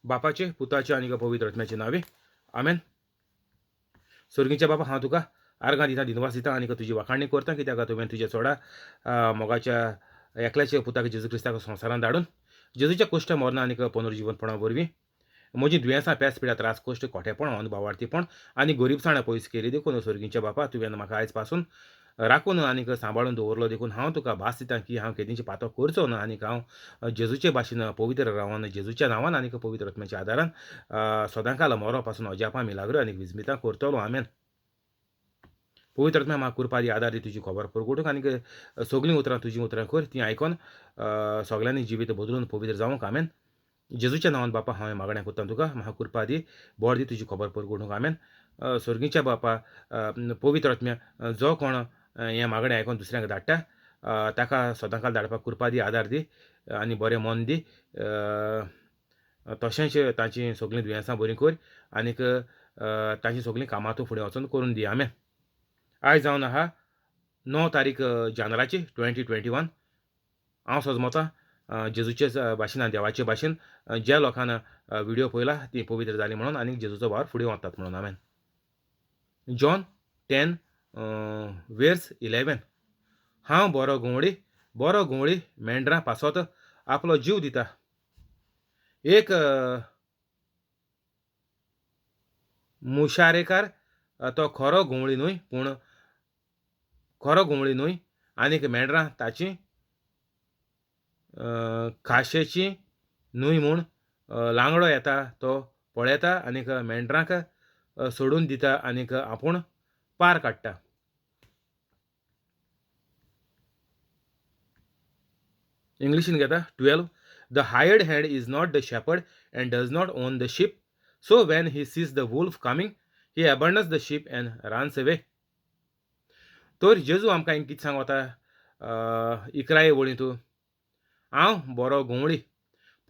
बापाचे, पुताचे आनी पवित्र आत्म्याचे नावे, आमेन. स्वर्गीच्या बापा, हांव तुका आर्गां दिता, दिनवास दिता आनी तुजी वाखाणी करता, कित्याक तुवें तुज्या चोडा मोगाच्या एकल्याच्या पुताक जेजू क्रिस्ताक संवसारांत धाडून जेजूच्या कश्ट मरना आनी पुनर्जिवनपणा वरवीं म्हजी दुयेंसां, पेस, पिडा, त्रास, कश्ट, खोटेपण, अनभावार्थीपण आनी गरिबसाणां पयस केली. देखून स्वर्गीच्या बापा, तुवें म्हाका आयज पासून राखून आनीक सांबाळून दवरलो. देखून हांव तुका भास दिता की हांव केदींचे पातो करचो ना आनीक हांव जेजूचे भाशेन पवित्र रावन जेजूच्या नांवान आनीक पवित्र आत्म्याच्या आदारान सदांकाल मरो पासून अजापां, मिलाग्रो आनीक विस्मितां करतलो. आमेन. पवित्र आत्म्या, म्हाका कृपा दी, आदार दी तुजी खबर परगटूंक आनीक सगळीं उतरां तुजीं उतरां कर, तीं आयकोन सगळ्यांनी जिवीत बदलून पवित्र जावंक. आमेन. जेजूच्या नांवान बापा हांवें मागणें करता तुका, म्हाका कृपा दी, बळ दी तुजी खबर परगटूंक. आमेन. स्वर्गीच्या बापा, पवित्र आत्म्या, जो कोण हें मागणें आयकोन दुसऱ्यांक धाडटा ताका सदांकाल धाडपाक कृपा दी, आदार दी आनी बरें मन दी. तशेंच तांचीं सगळीं दुयेंसां बरीं कर आनीक तांचीं सगळीं कामां तूं फुडें वचून करून दी. आमेन. आयज जावन आहा 9 तारीख जानेराची 2021. हांव सजमता जेजूचे भाशेन आनी देवाचे भाशेन ज्या लोकांना व्हिडियो पळयला ती पवित्र जाली म्हणून आनी जेजूचो वावर फुडें वतात म्हणून. आमेन. John 10 verse 11. हांव बरो घुंवळी, बरो घुंवळी मेंढरां पासत आपलो जीव दिता. एक मुशारेकार तो खरो घुंवळी न्हय, पूण खरो घुंवळी न्हय आनीक मेंढरां ताची खाशेची न्हय म्हूण लांगडो येता तो पळयता आनीक मेंढरांक सोडून दिता आनीक आपूण पार काडटा. इंग्लिशीन घेता 12. The hired hand is not the shepherd and does not own the sheep. So when he sees the wolf coming, he abandons the sheep and runs away. तर जेजू आमकां कितें सांगता 11 वळीं तूं, हांव बरो घुंवळी.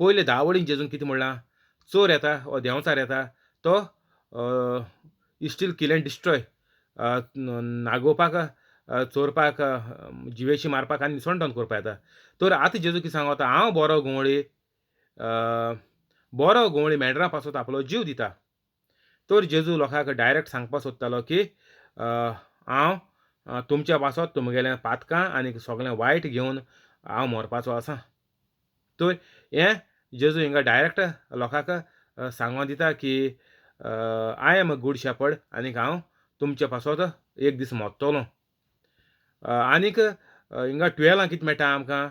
पयले 10 वळीं जेजून कितें म्हणलां, चोर येता ओ देंवचार येता तो स्टील किल एंड डिस्ट्रॉय, नागोवपाक, चोरपाक, जिवेशी मारपाक आनी निसणटण करपाक येता. तर आतां जेजू कितें सांगता, हांव बरो घुंवळी, बरो घुंवळी मेंढरां पासत आपलो जीव दिता. तर जेजू लोकांक डायरेक्ट सांगपाक सोदतालो की हांव तुमच्या पासत तुमगेलें पातकां आनी सगळें वायट घेवन हांव मरपाचो आसा. तर हें जेजू हिंगा डायरेक्ट लोकांक सांगोन दिता की I am a good shepherd आनीक हांव तुमच्या पासत एक दीस मरतलो. आनीक हिंगा 12 कितें मेळटा आमकां,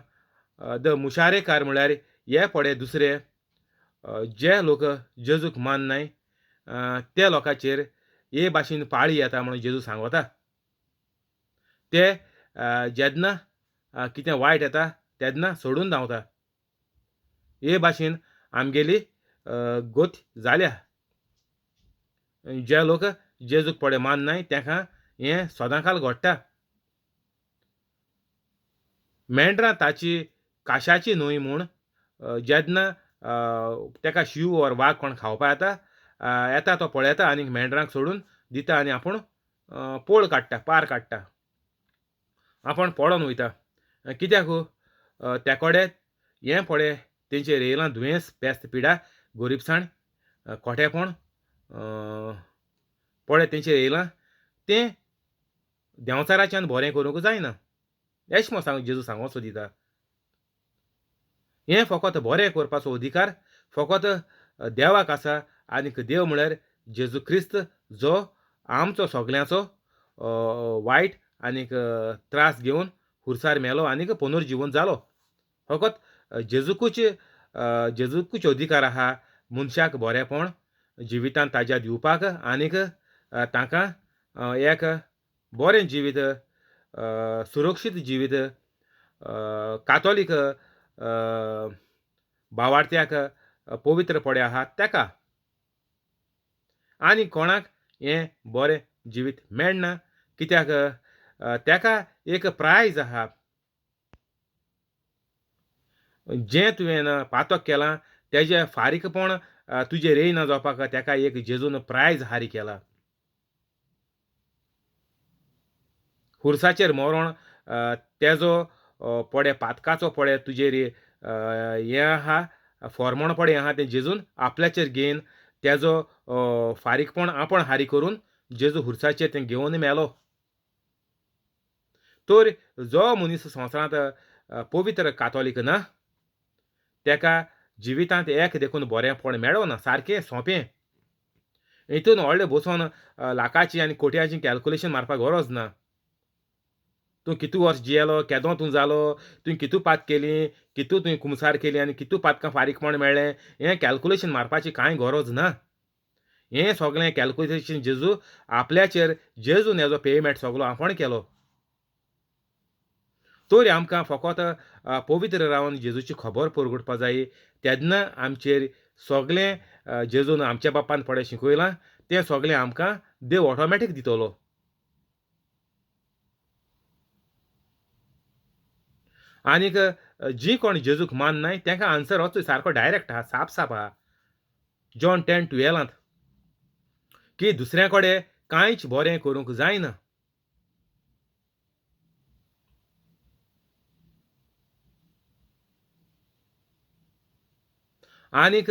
the मुशारेकार म्हळ्यार हे पडे दुसरे जे लोक जेजूक माननाय त्या लोकांचेर हे भाशेन पाळी येता म्हणून जेजू सांगता. ते जेन्ना कितें वायट येता तेन्ना सोडून धांवता. हे भाशेन आमगेली गोत जाल्या. जे लोक जेजूक पडे माननाय तांकां हें सदांकाल घडटा. मेंढरां ताची काशाची न्हय म्हूण जेन्ना ताका शींव or वाग कोण खावपा येता, येता तो पळयता आनी मेंढरांक सोडून दिता आनी आपूण पोळ काडटा, पार काडटा, आपूण पळोन वयता. कित्याक त्या कडेन हें पळय तेंचेर येयलां दुयेंस, पेस्त, पिडा, गोरीबसाण, खोटेपण पळय तेंचेर येयलां तें देंवचाराच्यान बरें करूंक जायना. एश म्हूण सांग जेजू सांगो सोदिता. हें फकत बरें करपाचो अधिकार फकत देवाक आसा आनीक देव म्हळ्यार जेजू क्रिस्त जो आमचो सगळ्यांचो वायट आनीक त्रास घेवन खुर्सार मेलो आनीक पुनर्जिवन जालो. फकत जेजूकूच अधिकार आहा मनशाक बरेंपण जिवितांत ताज्या दिवपाक आनीक तांकां एक बरें जिवीत, सुरक्षीत जिवीत, कातोलीक भावार्थ्याक पवित्र पडे आहा ताका. आनी कोणाक हें बरें जिवीत मेळना कित्याक ताका एक प्रायज आहा. जें तुवें पातक केलां तेजें फारीकपण तुजेर येयना जावपाक ताका एक जेजून प्रायज हारी केला. खुर्साचेर मरण तेजो पडे पातकाचो पडे तुजेर हें आहा फोरमोण पडे आहा तें जेजून आपल्याचेर घेवन तेजो फारीकपण आपण हारी करून जेजू खुर्साचेर तें घेवन मेलो. तर जो मनीस संवसारांत पवित्र कातोलीक ना तेका जिवितांत एक देखून बरेंपण मेळना, सारकें सोंपें. हितून व्हडलें बसोन लाखाची आनी कोट्याची कॅल्कुलेशन मारपाक गरज ना. तूं कितू वर्स जियेलो, केदो तूं जालो, तुवें कितू पात केली, कितू तुवें कुमसार केली आनी कितू पातकां फारीकपण मेळ्ळें, हें कॅल्कुलेशन मारपाची कांय गरज ना. हें सगळें कॅल्कुलेशन जेजू आपल्याचेर जेजून हेजो पेमेंट सगलो आपूण केलो. तर आमकां फकत पवित्र रावन जेजूची खबर परगटपा जाय. तेन्ना आमचेर सगळें जेजून आमच्या बापान पळय शिकयलां तें सगळें आमकां देव ऑटोमॅटीक दितलो. आनीक जी कोण जेजूक माननाय तांकां आन्सर वचूय सारको डायरेक्ट आहा, साप साप आहा. जॉन 10:12 की दुसऱ्या कडेन कांयच बरें करूंक जायना. आनीक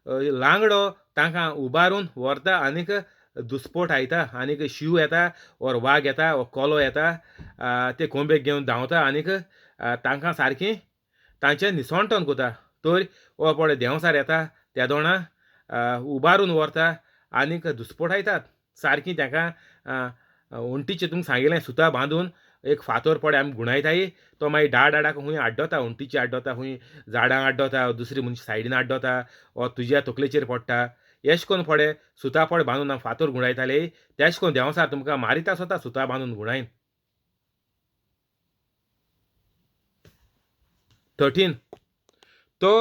लांगडो तांकां उबारून व्हरता आनीक दुस्पोट आयता आनीक शींव येता ओर वाग येता वो कोलो येता ते कोंबेक घेवन धांवता आनीक तांकां सारकी तांचें निसणटन करता. तर हो पळय देंवचार येता त्या दोणा उबारून व्हरता आनीक दुस्पोट आयतात सारकी तांकां वण्टीचेर तुमकां सांगिल्लें सुतां बांदून एक फातोर पळय आमी गुणायताय तो मागीर डाड डाडाक खूंय आड्डोता, वण्टीचेर आड्डोता, खूंय झाडां आड्डोता, दुसरी मनशां सायडीन आड्डोता वो तुज्या तकलेचेर पडटा. एश कोन्न पळय सुतां पळय बांदून आमी फातोर गुणायताले तेश कोन्न देंवचार तुमकां मारिता स्वता सुतां बांदून गुणायन. 13 तो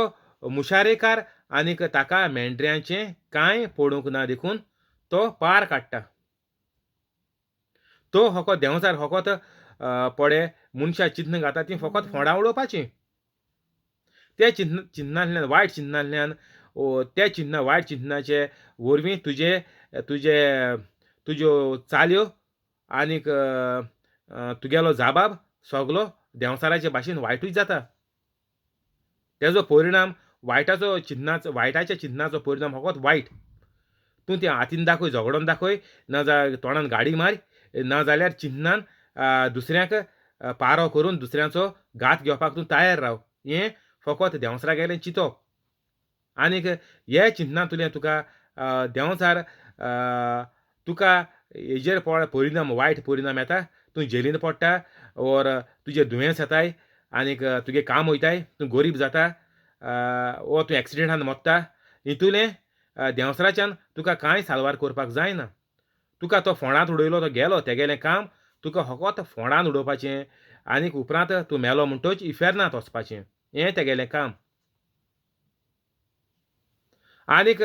मुशारेकार आनीक ताका मेंढऱ्यांचें कांय पडूंक ना देखून तो पार काडटा. तो फकत देंवचार फकत पडे मनशां चिंतन घाता तीं फकत फोंडां उडोवपाचीं. ते चिंतनांतल्यान वायट चिंतनांतल्यान ते चिंतना वायट चिंतनाचे वरवीं तुजे तुजे तुज्यो चाल्यो आनीक तुगेलो जाबाब सगलो देंवचाराचे भाशेन वायटूच जाता. तेजो परिणाम वायटाचो चिंतनाचो वायटाच्या चिंतनाचो परिणाम फकत वायट. तूं तें हातीन दाखय, झगडोन दाखय, ना जाल्यार तोंडान गाडी मार, ना जाल्यार चिंतनान दुसऱ्यांक पारो करून दुसऱ्यांचो घात घेवपाक तूं तयार राव. हें फकत देंवचारागेलें चिंतप. आनीक हे चिंतनांतुलें तुका देंवचार तुका हेजेर पळय परिणाम वायट परिणाम येता. तूं जेलीन पडटा ओर तुजें दुयेंस येताय आनीक तुगे काम वयताय, तूं गरीब जाता वो तूं एक्सिडेंटान मोत्ता. हितूलें देंवचाराच्यान तुका कांय साल्वार करपाक जायना. तुका तो फोंडांत उडयलो तो गेलो तेगेलें काम तुका फकत फोंडांत उडोवपाचें आनीक उपरांत तूं मेलो म्हणटच इफेर्नांत वचपाचें, हें तेगेलें काम. आनीक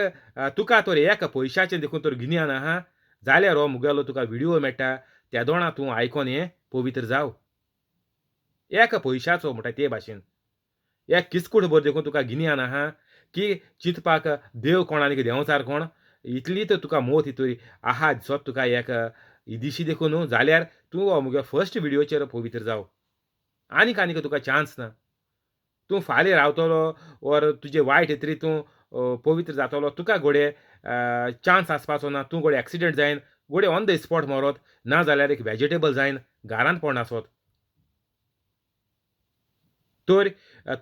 तुका तर एक पयशाचें देखून तर गिन्यान आहा जाल्यार हो मुगेलो तुका विडियो मेळटा त्या दोणा तूं आयकोन हें पवित्र जाव. एक पयशाचो म्हणटा ते भाशेन एक किस्कूट भर देखून तुका गिन्यान आहा की चिंतपाक देव कोण आनी देंवचार कोण इतली तर तुका मोत हितूर आहा दिसत तुका एक इदिशी देखून न्हू जाल्यार तूं हो मुगे फर्स्ट विडियोचेर पवित्र जाव. आनीक आनीक तुका चान्स ना. तूं फाल्यां रावतलो ओर तुजें वायट येतरी तूं पवित्र जातलो तुका घोडये चान्स आसपाचो ना. तूं घोडये एक्सिडेंट जायन, घोडये ऑन the spot मरत, ना जाल्यार एक वेजिटेबल जायन घरांत पडून आसत. तर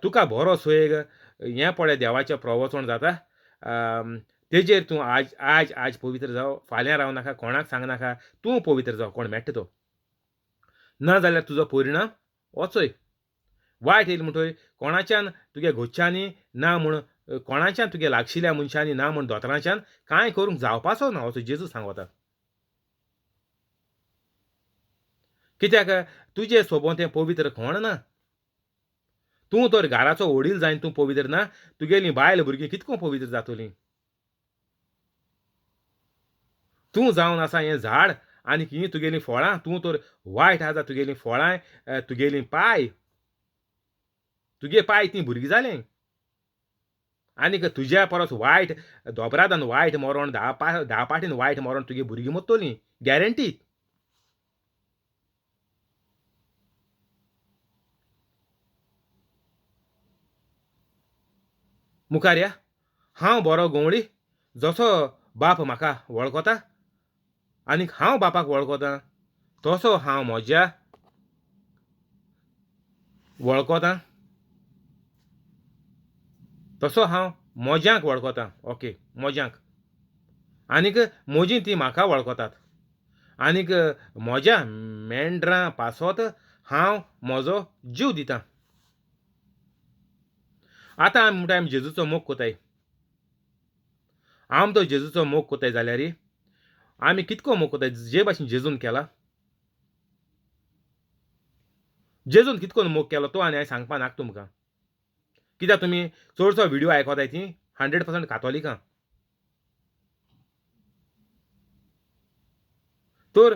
तुका बरो सोयेग हें पळय देवाचें प्रवचन जाता तेजेर तूं आज आज आज पवित्र जाव. फाल्यां राव नाका, कोणाक सांगनाका, तूं पवित्र जाव कोण मेळटा तो. ना जाल्यार तुजो परिणाम वचय वायट येयलें म्हणटकीर कोणाच्यान तुगे घरच्यांनी ना म्हूण कोणाच्यान तुगे लागशिल्ल्या मनशांनी ना म्हूण दोतोराच्यान कांय करूंक जावपाचो ना असो जेजू सांगता. कित्याक तुजे सोबोन तें पवित्र कोण ना. तूं तर घराचो वडील जायन तूं पवित्र ना, तुगेली बायल भुरगीं कितको पवित्र जातलीं. तूं जावन आसा हें झाड आनी हीं तुगेलीं फळां, तूं तर वायट आसा तुगेलीं फळां, तुगेलीं पाय, तुगे पाय तीं भुरगीं जालें. आनीक तुज्या परस वायट दोबरादान वायट मरण धा पाटीन वायट मरण तुगे भुरगीं मरतलीं गॅरंटी. मुखार या, हांव बरो गवळी जसो बाप म्हाका वळखता आनीक हांव बापाक वळखता तसो हांव म्हज्या वळखता तसो हांव म्हज्यांक वळखता। ओके, म्हज्यांक आनीक म्हजी ती म्हाका वळखतात आनीक म्हज्या मेंढरां पासत हांव म्हजो जीव दितां। आतां आमी म्हणटा आमी जेजूचो मोग कोताय, आम तो जेजूचो मोग कोताय जाल्यार आमी कितको मोग कोताय जे भाशेन जेजून केला, जेजून कितको मोग केलो तो आनी हांवें सांगपा नाका तुमकां, कित्याक तुमी चडसो व्हिडियो आयकोताय ती 100% कातोलिकां। तर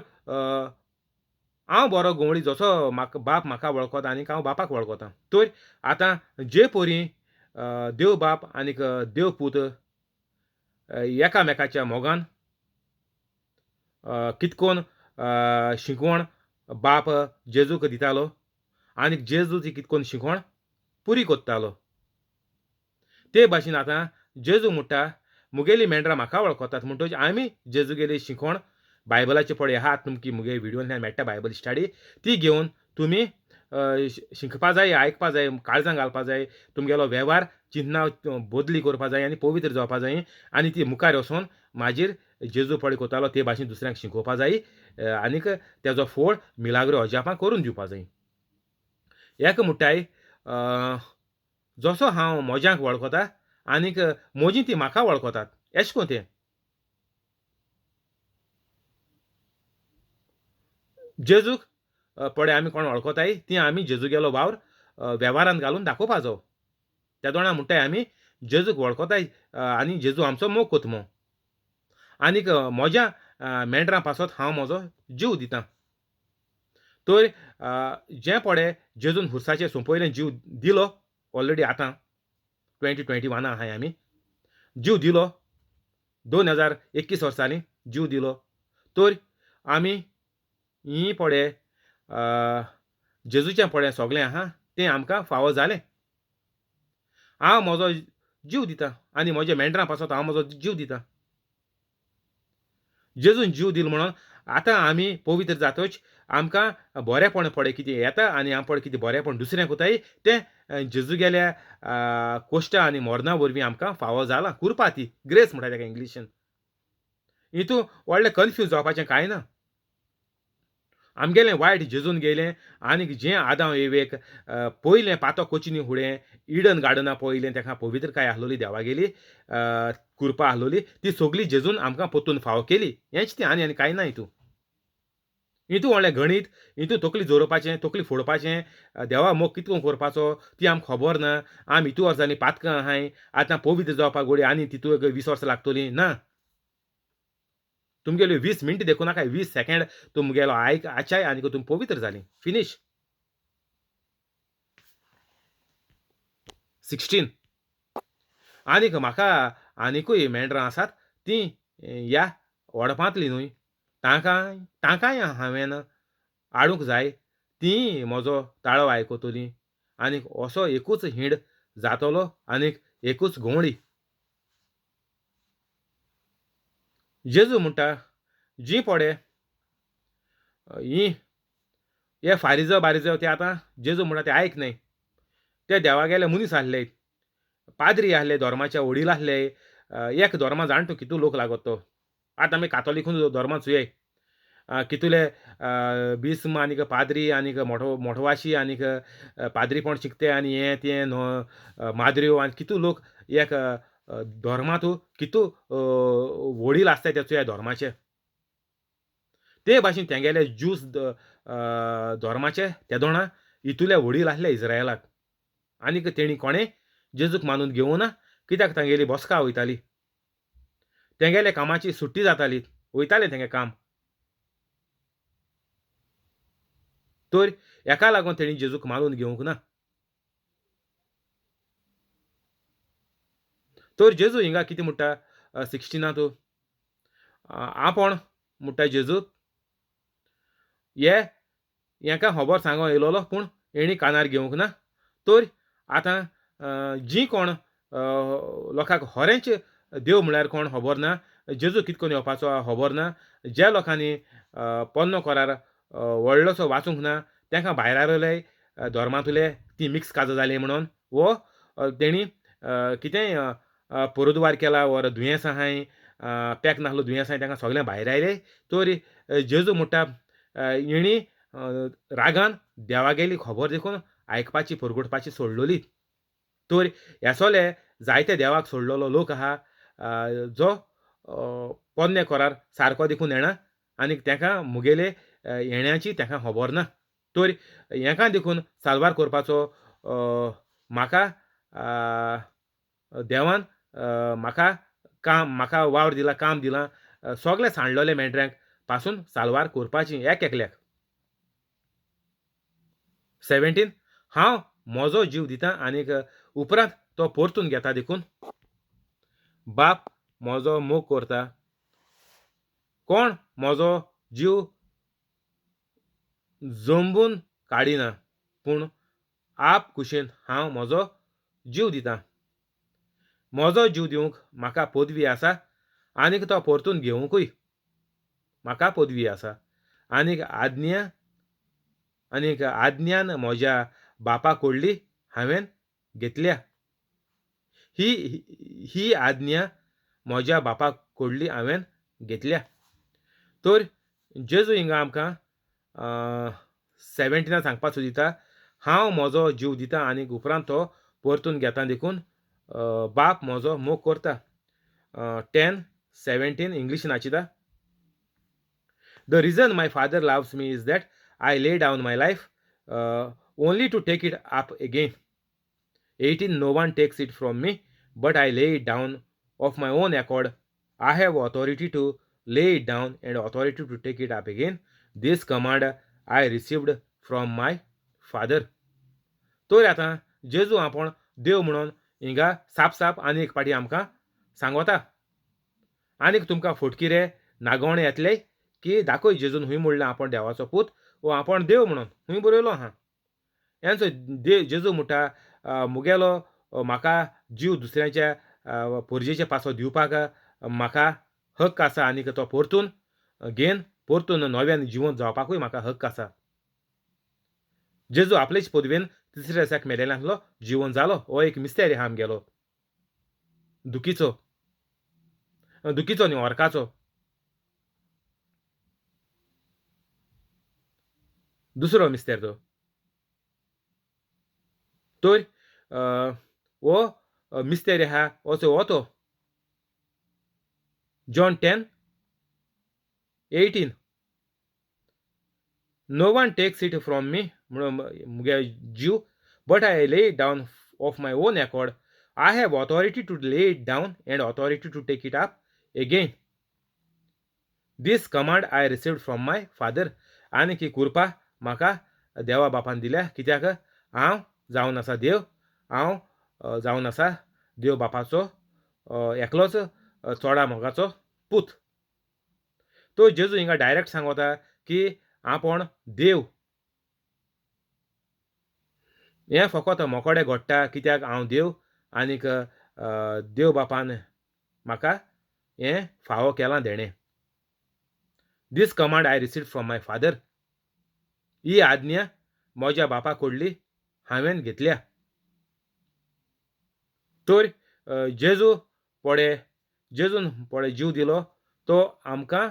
हांव बरो गवळी जसो म्हाका बाप म्हाका वळखता आनीक हांव बापाक वळखता। तर आतां जे परी देव बाप आनीक देव पूत एकामेकाच्या मोगान कितकोन शिकवण बाप जेजूक दितालो आनीक जेजू ती कितकोन शिकवण पुरी कोत्तालो, ते भाशेन आतां जेजू म्हणटा मुगेली मेंढरां म्हाका वळखतात। म्हणटकच आमी जेजूगेली शिकवण बायबलाचे पळय आहा तुमकी मुगे व्हिडियोंतल्यान मेळटा बायबल स्टडी, ती घेवन तुमी शिकपा जाय, आयकपा जाय, काळजां घालपा जाय, तुमगेलो वेव्हार चिंतना बदली करपा जाय आनी पवित्र जावपा जाय आनी ती मुखार वचोन मागीर जेजू पळय कोतालो ते भाशेन दुसऱ्यांक शिकोवपा जाय आनीक तेजो फोळ मिलाग्रो अजापां करून दिवपा जाय। एक म्हणटाय जसो हांव म्हज्यांक वळखता आनीक म्हजी ती म्हाका वळखतात एश कोन तें जेजूक पळय आमी कोण वळखताय ती आमी जेजूगेलो वावर वेव्हारान घालून दाखोवपा जावो। त्या दोणा म्हणटाय आमी जेजूक वळखताय आनी जेजू आमचो मोग कोतमो आनीक म्हज्या मेंढरां पासत हांव म्हजो जीव दितां। तर जें पळय जेजून खुर्साचेर सोंपयलें जीव दिलो ऑलरेडी आतां 2021 आहाय आमी जीव दिलो 2021 वर्सांनी जीव दिलो। तर आमी ही पळय जेजूचें पळय सगळें आहा तें आमकां फावो जालें। हांव म्हजो जीव दितां आनी म्हज्या मेंढरां पासत हांव म्हजो जीव दितां। जेजून जीव दिलो म्हणून आतां आमी पवित्र जातच आमकां बरेंपण पळय कितें येता आनी आम पळय कितें बरेंपण दुसऱ्यांक कोताय तें जेजूगेल्या कोश्टा आनी मरणा वरवीं आमकां फावो जालां। कुरपा ती ग्रेस म्हणटा ताका इंग्लिशीन। हितू व्हडलें कन्फ्यूज जावपाचें कांय ना। आमगेलें वायट जेजून गेलें आनीक जें आदांव एवेक पयलें पातो कोचिनी फुडें इडन गार्डना पळयलें ताका पवित्रकाय आसलोली देवागेली कुरपा आसलोली ती सगळी जेजून आमकां परतून फावो केली। हेंच तें आनी आनी कांय ना हितू। हितू व्हडलें गणीत, हितू तकली जोरोवपाचें, तकली फोडपाचें, देवा मोग कितको करपाचो ती आमकां खबर ना। आमी हितू वर्सांनी पातकां आहाय आतां पवित्र जावपाक घोडये आनी तितू एक 20 वर्सां लागतलीं ना। तुमगेल्यो 20 मिनटां देखूं नाका, 20 सेकेंड तुमगेलो आयक आचाय आनी तुमी पवित्र जालीं फिनीश। 16 आनीक म्हाका आनिकूय मेंढरां आसात तीं ह्या वडपांतलीं न्हय, तांकां तांकांय हांवें हाडूंक जाय, तीं म्हजो ताळो आयकतलीं आनीक असो एकूच हिंड जातलो आनीक एकूच घोंवळी। जेजू म्हणटा जी पळय ही हे फारिजो बारिजो ते आतां जेजू म्हणटा ते आयक न्हय, ते देवागेले मनीस आसले, पाद्री आसले, धर्माचे वडील आसले, एक धर्मा जाण तूं कितू लोक लागत तो। आतां आमी कातोलिकूच धर्मांत चुये कितुले बिस्म आनीक पाद्री आनीक मोठो मोठवाशी आनीक पाद्रीपण शिकते आनी हें तें माद्र्यो आनी कितू लोक एक धर्मांत कितू वडील आसता ते चुया धर्माचे। ते भाशेन तेंगेले ज्यूस धर्माचे तेदोणा इतुले वडील आसले इस्रायलाक आनीक तेणी कोणें जेजूक मानून घेवना कित्याक तांगेली बसका वयताली, तेंगेले कामाची सुट्टी जाताली, वयतालें तेंगे काम। तर हेका लागून तेणी जेजूक मानून घेवंक ना। तर जेजू हिंगा कितें म्हणटा 16 तूं आपोण म्हणटा जेजू हे हेका खबर सांगो येयलोलो पूण हेणी कानार घेवंक ना। तर आतां जी कोण लोकांक खरेंच देव म्हळ्यार कोण खबर ना, जेजू कितें करून येवपाचो खबर ना, ज्या लोकांनी पोन्नो करार व्हडलोसो वाचूंक ना तांकां भायर हारयले धर्मांतले, ती मिक्स काजां जाली म्हणून वो तेणी कितेंय पुरुद्वार केला वर दुयेंस आहाय, पॅक नासलो दुयेंस आहाय, तांकां सगळें भायर आयले. तर जेजू म्हणटा हेणी रागान देवागेली खबर देखून आयकपाची परगटपाची सोडलोली. तर हेसोले जायते देवाक सोडलेलो लोक आहा जो पोन्ने करार सारको देखून येणा आनी तांकां मुगेले येण्याची तांकां खबर ना. तर हेका देखून साल्वार करपाचो म्हाका देवान म्हाका काम, म्हाका वावर दिला, काम दिलां, सगळे सांडलेले मेंढऱ्यांक पासून साल्वार करपाची एक एकल्याक. 17 हांव म्हजो जीव दिता आनीक उपरांत तो परतून घेता देखून बाप म्हजो मोग करता. कोण म्हजो जीव जंबून काडिना, पूण आप कुशीन हांव म्हजो जीव दिता. म्हजो जीव दिवंक म्हाका पदवी आसा आनीक तो परतून घेवंकूय म्हाका पदवी आसा. आनीक आज्ञा आनीक आज्ञान म्हज्या बापा कडली हांवें घेतल्या. ही ही आज्ञा म्हज्या बापा कडली हांवें घेतल्या. तर जेजू हिंगा आमकां 17 सांगपाक सोदिता, हांव म्हजो जीव दिता आनी उपरांत तो परतून घेता देखून बाप म्हजो मोग करता. 10:17 इंग्लिशीन आचिता, The reason my father loves me is that I lay down my life only to take it up again. 18 No one takes it from me, but I lay it down of my own accord. I have authority to lay it down and authority to take it up again. This command I received from my father. तर आतां जेजू आपण देव म्हणून हिंगा साप साप आनी एक पाटी आमकां सांगोता. आनीक तुमकां फटकिरे नागोवणे येतले की दाखय जेजून हुंय म्हणलें आपण देवाचो पूत वो आपण देव म्हणून हुंय बरयलो आहा. हेंचो देव जेजू म्हणटा मुगेलो म्हाका जीव दुसऱ्याच्या पोरजेच्या पासो दिवपाक म्हाका हक्क आसा आनीक तो परतून घेन परतून नव्यान जिवंत जावपाकूय म्हाका हक्क आसा. जेजू आपलेच पदवेन तिसऱ्या दिसाक मेलेलो आसलो, जिवन जालो. हो एक मिस्तेर आहा आमगेलो, दुखीचो दुखीचो न्ही ऑर्काचो. दुसरो मिस्तेर तो. तर हो मिस्तेर आहा असो हो तो John 10:18 No one takes it from me म्हणून मुगे जीव, but I lay it down of my own accord. I have authority to lay it down and authority to take it up again. This command I received from my father. आनी की कृपा म्हाका देवा बापान दिल्या, कित्याक हांव जावन आसा देव, हांव जावन आसा देव बापाचो एकलोच चोडा मोगाचो पूत. तो जेजू हिंगा डायरेक्ट सांगता की आपूण देव. हें फकत मोकोडे घडटा कित्याक हांव देव आनीक देव बापान म्हाका हें फावो केलां देणें. This command I received from my father. ही आज्ञा म्हज्या बापा कडली हांवें घेतल्या. तर जेजू पडे जेजून पडे जीव दिलो तो आमकां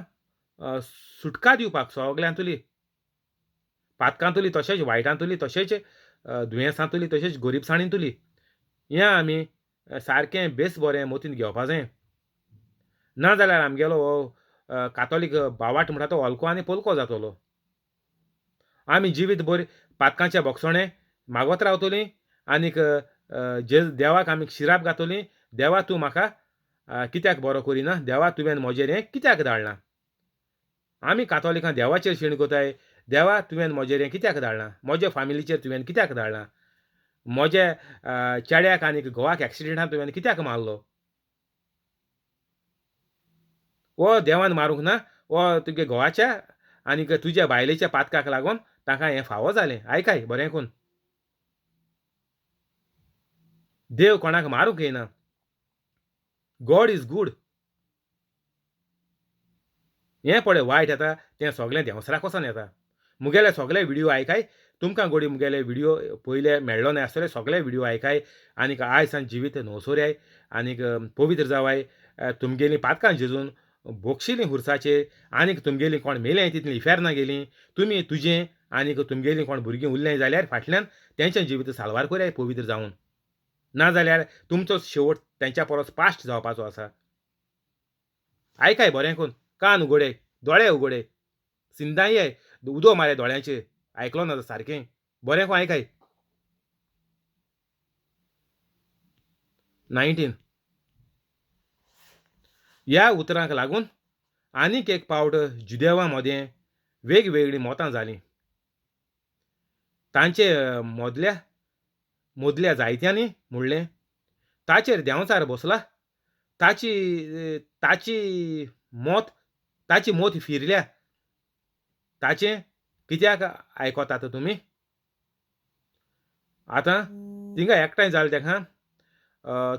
सुटका दिवपाक सगल्यांतली, पातकांतली तशेंच वायटांतली तशेंच दुयेंसांतली तशेंच गरिबसाणींतली. हें आमी सारकें बेस बरें मतींत घेवपा जाय. ना जाल्यार आमगेलो हो कातोलीक बावाट म्हणटा तो हलको आनी पोलको जातलो. आमी जिवीत भर पातकांच्या बोगसणें मागत रावतलीं आनीक जे देवाक आमी शिराप घातली, देवा तूं म्हाका कित्याक बरो करिना, देवा तुवें म्हजेर हें कित्याक धाडलां. आमी कातोलिकां देवाचेर शीण कोताय, देवा तुवें म्हजेर हें कित्याक धाडलां, म्हज्या फामिलीचेर तुवें कित्याक धाडलां, म्हज्या चेड्याक आनी घोवाक एक्सिडेंटान तुवें कित्याक मारलो. वो देवान मारूंक ना, वो तुगे घोवाच्या आनी तुज्या बायलेच्या पातकाक लागून ताका हें फावो जालें. आयकाय बरें करून. देव कोणाक मारूंक येना. God is good. हें पळय वायट येता तें सगळें देंवचाराक वचोन येता. मुगेले सगळे व्हिडियो आयकाय, तुमकां गोडी मुगेले व्हिडियो पयले मेळ्ळो नाय आसतले, सगळे व्हिडियो आयकाय आनीक आयज सान जिवीत नवसोराय आनीक पवित्र जावाय. तुमगेलीं पातकां जेजून भोगशिलीं खुर्साचेर आनीक तुमगेलीं कोण मेलें तितलीं इफेर्ना गेलीं. तुमी तुजें आनीक तुमगेलीं कोण भुरगीं उरलें जाल्यार फाटल्यान तेंचें जिवीत साल्वार कराय पवित्र जावन, नाजाल्यार तुमचो शेवट तेंच्या परस पास्ट जावपाचो आसा. आयकाय बरें करून, कान उगडे, दोळे उगडे, सिंदाय उदो मारे दोळ्यांचेर, आयकलो ना सारकें बरें करून आयकाय. 19 ह्या उतरांक लागून आनीक एक पावट जुदेवा मदें वेगवेगळीं मतां जालीं. तांचे मदल्या मदल्या जायत्यांनी म्हणलें ताचेर देंवचार बसला, ताची ताची मत ताची मोत फिरल्या, ताचें कित्याक आयकतात तुमी? आतां थिंगा एकठांय जालें तेका,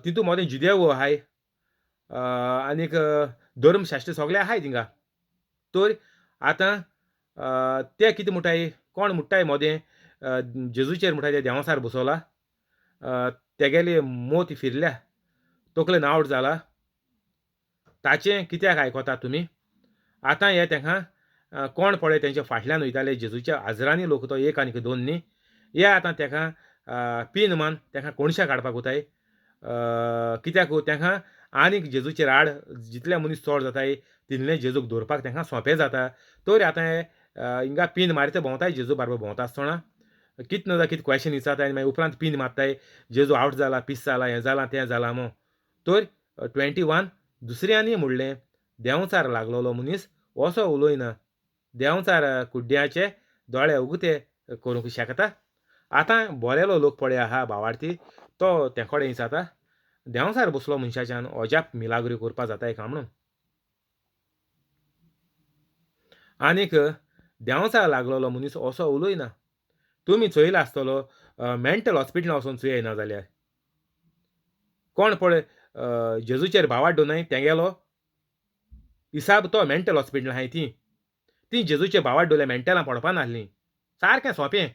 तितू मदें जुदेव आहाय आनीक धर्मशास्त्र सगळे आहाय थिंगा. तर आतां ते कितें म्हणटाय, कोण म्हणटाय मदें जेजूचेर म्हणटाय ते देंवचार बसवला, तेगेली मोत फिरल्या, तकलेन आवट जाला, ताचें कित्याक आयकतात तुमी? आतां हे तेंका कोण पळय तेंच्या फाटल्यान वयताले जेजूच्या आजरांनी लोक, तो एक आनीक दोन न्ही, हे आतां तेका पीन मान तेका कोणशा काडपाक वताय. कित्याक तेंका आनीक जेजूचेर आड जितले मनीस चड जाताय तितलें जेजूक दवरपाक तेंका सोंपें जाता. तर आतां हे हिंगा पीन मारीत भोंवताय, जेजू बारबर भोंवता आसतना कित ना जाल्यार कितें क्वेशन विचारताय आनी मागीर उपरांत पीन मारताय, जेजू आवट जाला, पीस जाला, हें जालां तें जालां मो. तर 21 दुसऱ्यांनी म्हणलें देंवचार लागलोलो मनीस असो उलयना, देंवचार कुड्ड्याचे दोळे उगते करूंक शकता. आतां बरेलो लोक पळय आहा भावार्थी, तो ते कडेन विचारता देंवचार बसलो मनशाच्यान अजाप मिलाग्री करपा जाता काय म्हणून. आनीक देंवचार लागलोलो मनीस असो उलयना. तुमी चोयला आसतलो मेंटल हॉस्पिटलां वचोन चोय ना जाल्यार कोण पळय जेजूचेर भावार्थ दवरनाय तेगेलो हिसाब तो मेंटल हॉस्पिटल आहाय ती ती जेजूचे भावार्थ दवरल्या मेंटलां पडपा नासलीं, सारकें सोंपें.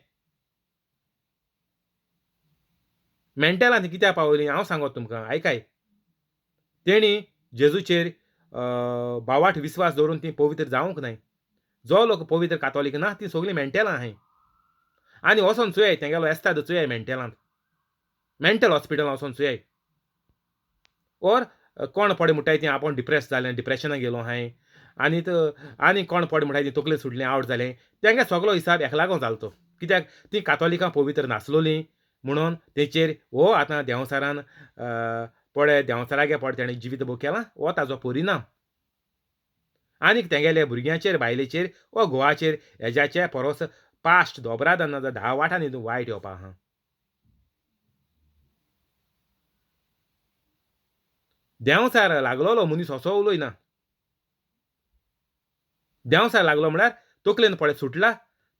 मेंटलां ती कित्याक पावली हांव सांगत तुमकां आयकाय. तेणी जेजूचेर भावार्थ विस्वास दवरून ती पवित्र जावंक नाय. जो लोक पवित्र कातोलीक ना ती सगळीं मेंटलां आहाय. आनी वचोन चोयाय तेंगेलो एस्ताद चोयाय मेंटलांत, मेंटल हॉस्पिटलां वचोन चोयाय. ओर कोण पडे म्हणटाय ती आपूण डिप्रेस जालें, डिप्रेशनाक गेलो हांवें, आनी आनी कोण पडे म्हणटाय ती तकले सुटलें, आवट जालें, तेंगे सगलो हिसाब एका लागून जालो तो. कित्याक ती कातोलिकां पवित्र नासलोलीं म्हणून तेचेर हो आतां देंवचारान पळय देंवचारागे पळय तेणें जिवीत भोग केलां, हो ताजो परिणाम. आनीक तेगेले भुरग्यांचेर, बायलेचेर वा घोवाचेर हेज्याचे परस पास्ट दोबरादान ना 10 वाटांनी तूं वायट येवपा आहा. देंवचार लागलोलो मनीस असो उलयना. देंवचार लागलो म्हळ्यार तकलेन पळय सुटला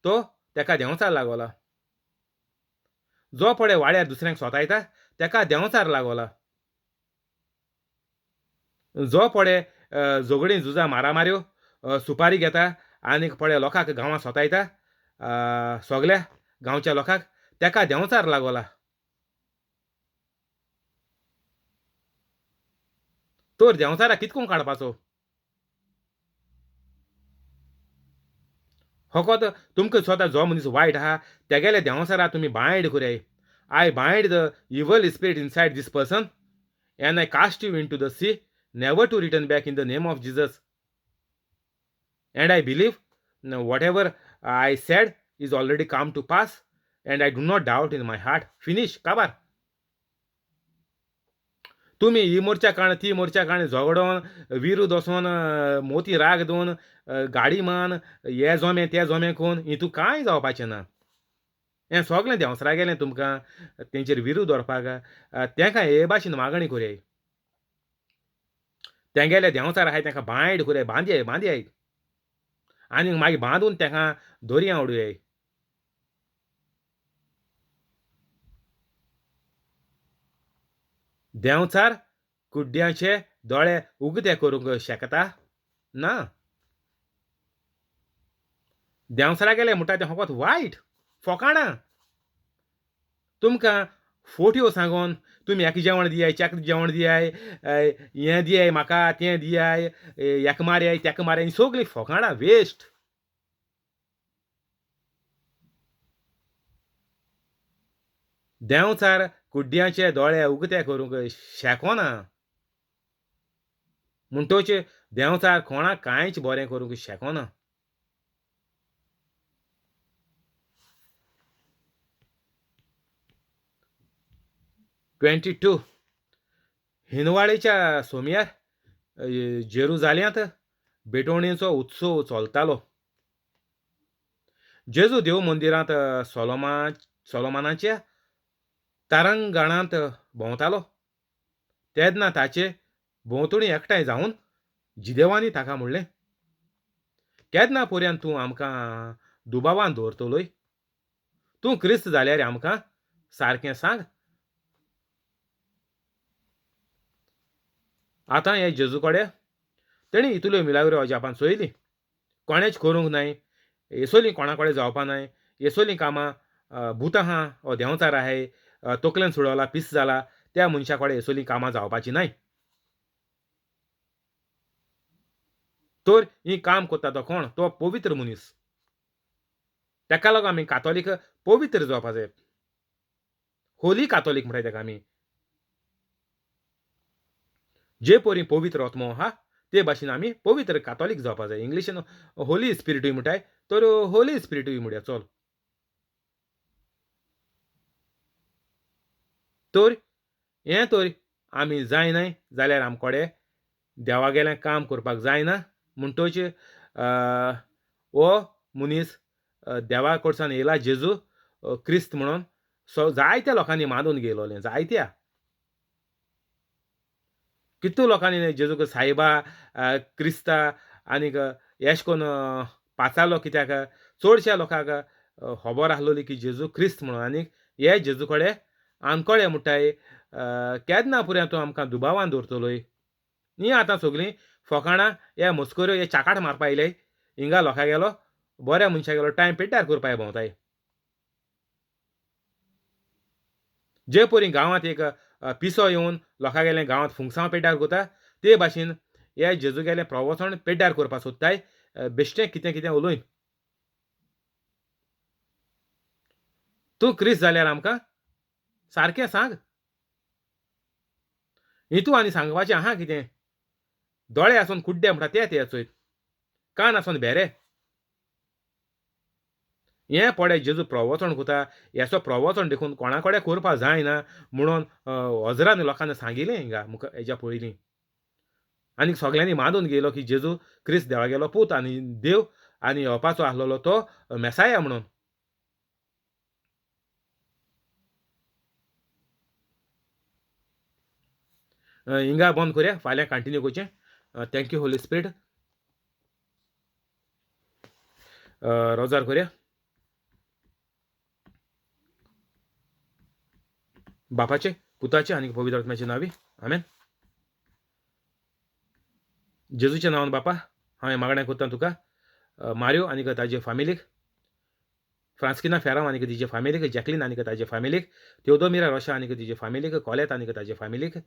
तो तेका देंवचार लागोला. जो पळय वाड्यार दुसऱ्यांक सोतायता तेका देंवचार लागोला. जो पळय झगडीं झुजां मारामाऱ्यो सुपारी घेता आनीक पळय लोकांक गांवांत सोतायता सगल्या गांवच्या लोकांक तेका देंवचार लागोला. तर देंवचाराक कितकोन काडपाचो? फकत तुमकां स्वता जो मनीस वायट आहा तेगेले देंवचारा तुमी बायंड कराय. I bind the evil spirit inside this person and I cast you into the sea never to return back in the name of Jesus. And I believe whatever I said is already come to pass and I do not doubt in my heart. Finish. काबार. तुमी ही मोर्चा काण ती मोर्चा काण झगडोन विरूद वचोन मोती राग दोन गाडी मान हे जोमे ते जोमे कोन हितू कांय जावपाचें ना. हें सगळें देंवचारा गेलें तुमकां तेंचेर विरूद दवरपाक. तेंकां हे भाशेन मागणी करयाय, तेंगेले देंवचार आहाय तेंकां बांयड करयाय, बांदयाय बांदयाय आनी मागीर बांदून तेंकां दर्या उडयाय. देंवचार कुड्ड्यांचे दोळे उगते करूंक शकता? ना. देंवचारा गेले म्हणटा तें फकत वायट फोकाणां. तुमकां फोट्यो सांगून तुमी हेका जेवण दियाय, च्याक जेवण दियाय, हें दियाय म्हाका, तें दियाय, हेका मारयाय, तेका मारयाय, सगळीं फोकाणां वेस्ट. देंवचार कुड्ड्यांचे दोळे उगते करूंक शकना. म्हणटोच देंवचार कोणाक कांयच बरें करूंक शकना. 22 हिनवाळेच्या सोमयार जेरुजाल्यांत भेटवणेचो उत्सव चलतालो. जेजू देव मंदिरांत सोलोमानाच्या तारंगणांत भोंवतालो. तेन्ना ताचे भोंवतणी एकठांय जावन जिदेवांनी ताका म्हणलें, केन्ना पर्यंत तूं आमकां दुबावान दवरतलोय? तूं क्रिस्त जाल्यार आमकां सारकें सांग. आतां हे जेजू कडेन तेणी इतल्यो मिलाग्रो अजापान चोयली, कोणेंच करूंक नाय, येसोलीं कोणा कडेन जावपा नाय, येसोलीं कामां भूत आहा ओ देंवचार आहाय, तकलेन सुडवला, पीस जाला, त्या मनशा कडेन येसोलीं कामां जावपाचीं नाय. तर ही काम करता तो कोण? तो पवित्र मनीस. ताका लागून आमी कातोलीक पवित्र जावपा जाय. होली कातोलीक म्हणटाय ताका आमी. जे परी पवित्र आत्मो आहा ते भाशेन आमी पवित्र कातोलीक जावपा जाय. इंग्लिशीन होली स्पिरिटूय म्हणटाय, तर होली स्पिरिटूय म्हणया चल. तर हें तर आमी जायनाय जाल्यार आमकोडे देवागेलें काम करपाक जायना. म्हणटोच हो मनीस देवा कडच्यान येयला जेजू क्रिस्त म्हणून सो जायत्या लोकांनी मानून घेयलोलें. जायत्या कितू लोकांनी जेजूक सायबा क्रिस्ता आनीक एश कोन्न पाचारलो. कित्याक चडश्या लोकांक खबर आसलोली की जेजू क्रिस्त म्हणून. आनीक हे जेजू कडेन आनकोडे म्हणटाय, केन्ना पुऱ्या तूं आमकां दुबावान दवरतलोय? न्ही आतां सगळीं फोकाणां हे मस्कऱ्यो हे चाकाट मारपा येयले. हिंगा लोकां गेलो बऱ्या मनशा गेलो टायम पेड्ड्यार करपाक भोंवताय. जे परी गांवांत एक पिसो येवन लोकां गेले गांवांत फुंगसांव पेड्ड्यार करता ते भाशेन हे जेजू गेले प्रवचन पेड्ड्यार करपाक सोदताय, बेश्टें कितें कितें उलोवन. तूं क्रिस्त जाल्यार आमकां सारकें सांग. हितू आनी सांगपाचें आहा कितें? दोळे आसून कुड्डे म्हणटा ते ते चोयत, कान आसून भेरे. हें पळय जेजू प्रवचन करता, हेचो प्रवचन देखून कोणा कडेन करपाक जायना म्हणून हजरांनी लोकांनी सांगिल्लें हिंगा मुखार हेज्या पयलीं. आनी सगल्यांनी मानून घेयलो की जेजू क्रिस्त देवागेलो पूत आनी देव आनी येवपाचो आसलेलो तो मेसाया म्हणून. हिंगा बंद करया, फाल्यां कंटिन्यू करचें. Thank you Holi spirit. रोजार करया. बापाचे, पुताचे आनी पवित्र आत्म्याचे नांवी आमेन. जेजूच्या नांवान बापा हांवें मागणें करता तुका, मारियो आनी ताजे फामिलीक, फ्रांस्किना फेरांव आनी तिजे फामिलीक, जॅकलीन आनी ताजे फामिलीक, तेवदोमिरा रोशा आनी तिजे फामिलीक, कॉलेत आनी ताजे फामिलीक,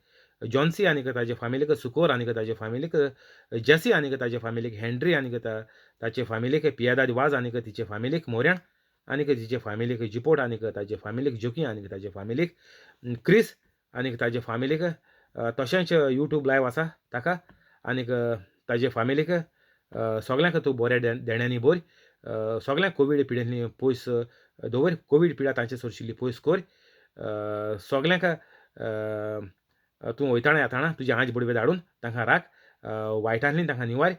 जॉन्सी आनी ताजे फामिलीक, सुकोर आनी ताजे फामिलीक, जेसी आनी ताजे फामिलीक, हेनरी आनी ताचे फामिलीक, पियादाद वाज आनी तिचे फामिलीक, मोऱ्याण आनी तिचे फामिलीक, जिपोट आनी ताजे फामिलीक, जोकी आनी ताजे फामिलीक, क्रिस आनी ताजे फामिलीक, तशेंच यूट्यूब लायव आसा ताका आनीक ताजे फामिलीक, सगल्यांक तूं बऱ्या देण्यांनी भर, सगल्यांक कोवीड पिडेंतली पयस दवर, कोवीड पिडा तांचे सरशिल्ली पयस कर, सगल्यांक तूं वयताना येताना तुजी आंज बडवे धाडून तांकां राख, वायटांतली तांकां निवार,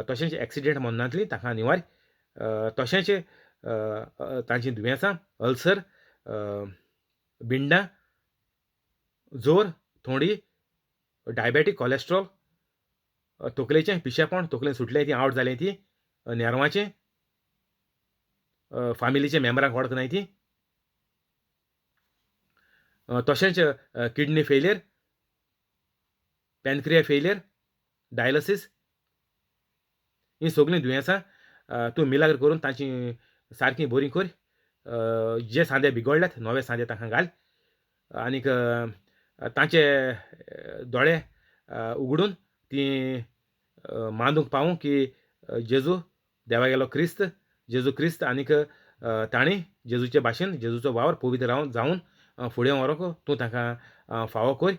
तशेंच एक्सिडेंट मरणांतली तांकां निवार, तशेंच तांची दुयेंसां, अल्सर, बिंडां, जोर, थोंडी, डायबेटीक, कॉलेस्ट्रॉल, तकलेचें पिशेपण, तकलेन सुटलें ती आवट जालें ती, नेरवाचें, फामिलीच्या मेंबरांक वळख नाय ती, तशेंच किडनी फेलियर, पॅनक्रिया फेलियर, डायलसीस, हीं सगळीं दुयेंसां तूं मिलाग्र करून तांची सारकीं बरीं कर. जे सांदे बिगडल्यात नवे सांदे तांकां घाल आनीक तांचे दोळे उगडून तीं मानूंक पावूं की जेजू देवागेलो क्रिस्त, जेजू क्रिस्त, आनीक तांणी जेजूचे भाशेन जेजूचो वावर पवित्र रावन जावन फुडें व्हरूंक तूं तांकां फावो कर.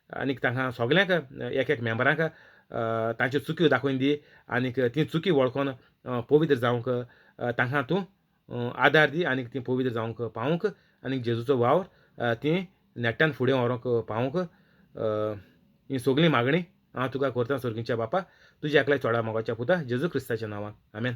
आनीक तांकां सगल्यांक एक एक मेंबरांक तांच्यो चुक्यो दाखोवन दी आनीक ती चुकी वळखून पवित्र जावंक तांकां तूं आदार दी आनीक ती पवित्र जावंक पावूंक आनीक जेजूचो वावर ती नेट्यान फुडें व्हरूंक पावूंक. ही सगळीं मागणी हांव तुका करता सर्गीच्या बापा, तुज्या एकल्या चोडा मोगाच्या पुता जेजू क्रिस्ताच्या नांवान, आमेन.